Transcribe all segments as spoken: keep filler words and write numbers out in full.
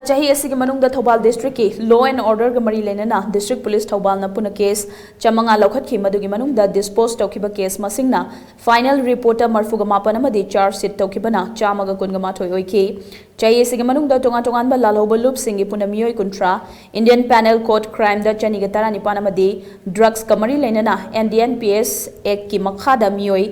ꯆꯍꯤ ꯑꯁꯤꯒꯤ ꯃꯅꯨꯡꯗ ꯊꯧꯕꯥꯜ district ꯀꯤ law and order ꯒ ꯃꯔꯤ ꯂꯩꯅꯅ district police ꯊꯧꯕꯥꯜꯅ ꯄꯨꯟꯅ case ꯆꯥꯃꯉꯥ ꯂꯧꯈꯠꯈꯤ꯫ ꯃꯗꯨꯒꯤ ꯃꯅꯨꯡꯗ dispose ꯇꯧꯈꯤꯕ case ꯃꯁꯤꯡꯅ final report ꯇ ꯃꯔꯤꯐꯨꯒ ꯃꯥꯄꯟ ꯑꯃꯗꯤ charge sheet ꯇꯧꯈꯤꯕꯅ ꯆꯥꯝꯃꯒ ꯀꯨꯟꯒ ꯃꯥꯊꯣꯏ ꯑꯣꯏꯈꯤ꯫ ꯆꯍꯤ ꯑꯁꯤꯒꯤ ꯃꯅꯨꯡꯗ ꯇꯣꯉꯥꯟ ꯇꯣꯉꯥꯟꯕ ꯂꯥꯜꯍꯧꯕ ꯂꯨꯞꯁꯤꯡꯒꯤ ꯄꯨꯟꯅ ꯃꯤꯑꯣꯏ ꯀꯨꯟꯊ꯭ꯔꯥ, Indian Penal Code crime ꯗ ꯆꯅꯤꯒ ꯇꯔꯥꯅꯤꯄꯥꯟ ꯑꯃꯗꯤ drugs ꯀ ꯃꯔꯤ ꯂꯩꯅꯅ N D N P S Act ꯀꯤ ꯃꯈꯥꯗ ꯃꯤꯑꯣꯏ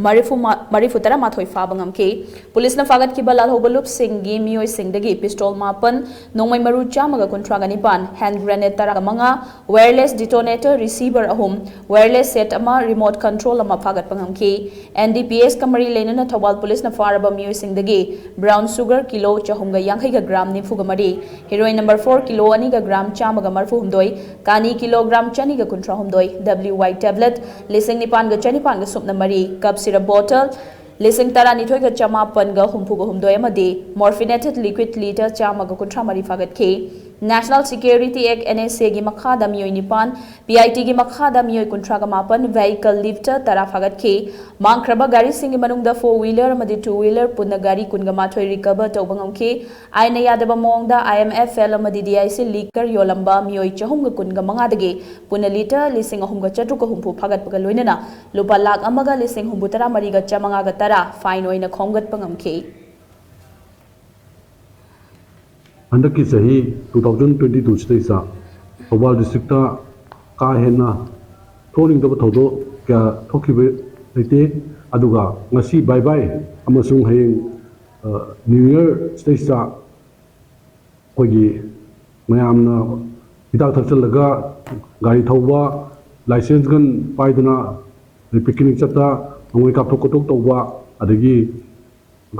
ꯃꯔꯤꯐꯨ ꯃꯥ-, ꯃꯔꯤꯐꯨ ꯇꯔꯥꯃꯥꯊꯣꯏ ꯐꯥꯕ ꯉꯝꯈꯤ꯫ Police ꯅ ꯐꯥꯒꯠꯈꯤꯕ ꯂꯥꯜꯍꯧꯕ ꯂꯨꯞꯁꯤꯡꯒꯤ ꯃꯤꯑꯣꯏꯁꯤꯡꯗꯒꯤ pistol ꯃꯥꯄꯟ, ꯅꯣꯡꯃꯩ ꯃꯔꯨ ꯆꯥꯝꯃꯒ ꯀꯨꯟꯊ꯭ꯔꯥꯒ ꯅꯤꯄꯥꯟ, hand grenade ꯇꯔꯥꯒ ꯃꯉꯥ, wireless detonator receiver ꯑꯍꯨꯝ, wireless set ꯑꯃ, remote control ꯑꯃ ꯐꯥꯒꯠꯄ ꯉꯝꯈꯤ꯫ N D P S ꯀ ꯃꯔꯤ ꯂꯩꯅꯅ ꯊꯧꯕꯥꯜ police ꯅ ꯐꯥꯔꯕ ꯃꯤꯑꯣꯏꯁꯤꯡꯗꯒꯤ brown sugar kilo ꯆꯍꯨꯝꯒ ꯌꯥꯡꯈꯩꯒ gram ꯅꯤꯐꯨꯒ ꯃꯔꯤ, heroin number four kilo ꯑꯅꯤꯒ gram ꯆꯥꯝꯃꯒ ꯃꯔꯤꯐꯨ ꯍꯨꯝꯗꯣꯏ, ꯀꯥꯅꯤ kilogram ꯆꯅꯤꯒ ꯀꯨꯟꯊ꯭ꯔꯥ ꯍꯨꯝꯗꯣꯏ, W Y tablet ꯂꯤꯁꯤꯡ ꯅꯤꯄꯥꯟꯒ ꯆꯅꯤꯄꯥꯟꯒ ꯁꯨꯞꯅ ꯃꯔꯤ, cough syrup bottle ꯂꯤꯁꯤꯡ ꯇꯔꯥꯅꯤꯊꯣꯏꯒ ꯆꯃꯥꯄꯟꯒ ꯍꯨꯝꯐꯨꯒ ꯍꯨꯝꯗꯣꯏ ꯑꯃꯗꯤ morphinated liquid litre ꯆꯥꯝꯃꯒ ꯀꯨꯟꯊ꯭ꯔꯥ ꯃꯔꯤ ꯐꯥꯒꯠꯈꯤ꯫ National Security Act, N S A ꯒꯤ ꯃꯈꯥꯗ ꯃꯤꯑꯣꯏ ꯅꯤꯄꯥꯟ, P I T ꯒꯤ ꯃꯈꯥꯗ ꯃꯤꯑꯣꯏ ꯀꯨꯟꯊ꯭ꯔꯥꯒ ꯃꯥꯄꯟ, vehicle lifter ꯇꯔꯥ ꯐꯥꯒꯠꯈꯤ꯫ ꯃꯥꯡꯈ꯭ꯔꯕ ꯒꯥꯔꯤꯁꯤꯡꯒꯤ ꯃꯅꯨꯡꯗ four wheeler ꯑꯃꯗꯤ two wheeler ꯄꯨꯟꯅ ꯒꯥꯔꯤ ꯀꯨꯟꯒ ꯃꯥꯊꯣꯏ recover ꯇꯧꯕ ꯉꯝꯈꯤ꯫ ꯑꯥꯏꯟꯅ ꯌꯥꯗꯕ ꯃꯑꯣꯡꯗ I M F L ꯑꯃꯗꯤ D I C liquor ꯌꯣꯜꯂꯝꯕ ꯃꯤꯑꯣꯏ ꯆꯍꯨꯝꯒ ꯀꯨꯟꯒ ꯃꯉꯥꯗꯒꯤ ꯄꯨꯟꯅ litre ꯂꯤꯁꯤꯡ ꯑꯍꯨꯝꯒ ꯆꯥꯇ꯭ꯔꯨꯛꯀ ꯍꯨꯝꯐꯨ ꯐꯥꯒꯠꯄꯒ ꯂꯣꯏꯅꯅ ꯂꯨꯄꯥ ꯂꯥꯈ ꯑꯃꯒ ꯂꯤꯁꯤꯡ ꯍꯨꯝꯐꯨ ꯇꯔꯥ ꯃꯔꯤꯒ ꯆꯥꯝꯃꯉꯥꯒ ꯇꯔꯥ fine ꯑꯣꯏꯅ ꯈꯣꯝꯒꯠꯄ ꯉꯝꯈꯤ꯫ ꯍꯟꯗꯛꯀꯤ ꯆꯍꯤ two thousand twenty two ꯁꯤꯗꯩꯁꯤꯗ ꯊꯧꯕꯥꯜ district ꯇ ꯀꯥ ꯍꯦꯟꯅ ꯊꯣꯛꯍꯟꯅꯤꯡꯗꯕ ꯊꯧꯗꯣꯛ ꯀꯌꯥ ꯊꯣꯛꯈꯤꯕ ꯂꯩꯇꯦ꯫ ꯑꯗꯨꯒ ꯉꯁꯤ ꯕꯥꯏ ꯕꯥꯏ ꯑꯃꯁꯨꯡ ꯍꯌꯦꯡ, ꯑ, New Year ꯁꯤꯗꯩꯁꯤꯗ ꯑꯩꯈꯣꯏꯒꯤ ꯃꯌꯥꯝꯅ ꯍꯤꯗꯥꯛ ꯊꯛꯆꯜꯂꯒ ꯒꯥꯔꯤ ꯊꯧꯕ, license gun ꯄꯥꯏꯗꯅ ꯑꯗꯩ picnic ꯆꯠꯄ, ꯅꯣꯡꯃꯩ ꯀꯥꯞꯊꯣꯛ ꯈꯣꯠꯇꯣꯛ ꯇꯧꯕ, ꯑꯗꯒꯤ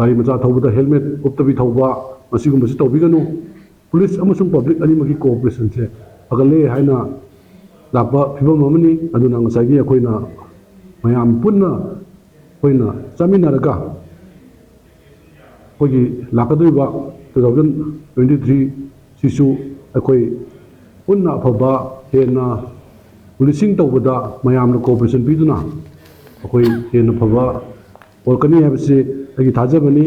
ꯒꯥꯔꯤ ꯃꯆꯥ ꯊꯧꯕꯗ helmet ꯎꯞꯇꯕꯤ ꯊꯧꯕ, ꯃꯁꯤꯒꯨꯝꯕꯁꯤ ꯇꯧꯕꯤꯒꯅꯨ꯫ Police ꯑꯃꯁꯨꯡ public ꯑꯅꯤꯃꯛꯀꯤ cooperation ꯁꯦ ꯐꯒꯠꯂꯦ ꯍꯥꯏꯅ ꯂꯥꯛꯄ ꯐꯤꯕꯝ ꯑꯃꯅꯤ꯫ ꯑꯗꯨꯅ ꯉꯁꯥꯏꯒꯤ ꯑꯩꯈꯣꯏꯅ ꯃꯌꯥꯝ ꯄꯨꯟꯅ ꯑꯩꯈꯣꯏꯅ ꯆꯥꯃꯤꯟꯅꯔꯒ ꯑꯩꯈꯣꯏꯒꯤ ꯂꯥꯛꯀꯗꯧꯔꯤꯕ two thousand twenty three ꯁꯤꯁꯨ ꯑꯩꯈꯣꯏ ꯄꯨꯟꯅ ꯑꯐꯕ, ꯍꯦꯟꯅ policing ꯇꯧꯕꯗ ꯃꯌꯥꯝꯅ cooperation ꯄꯤꯗꯨꯅ ꯑꯩꯈꯣꯏ ꯍꯦꯟꯅ ꯐꯕ ꯑꯣꯏꯔꯛꯀꯅꯤ ꯍꯥꯏꯕꯁꯤ ꯑꯩꯒꯤ ꯊꯥꯖꯕꯅꯤ꯫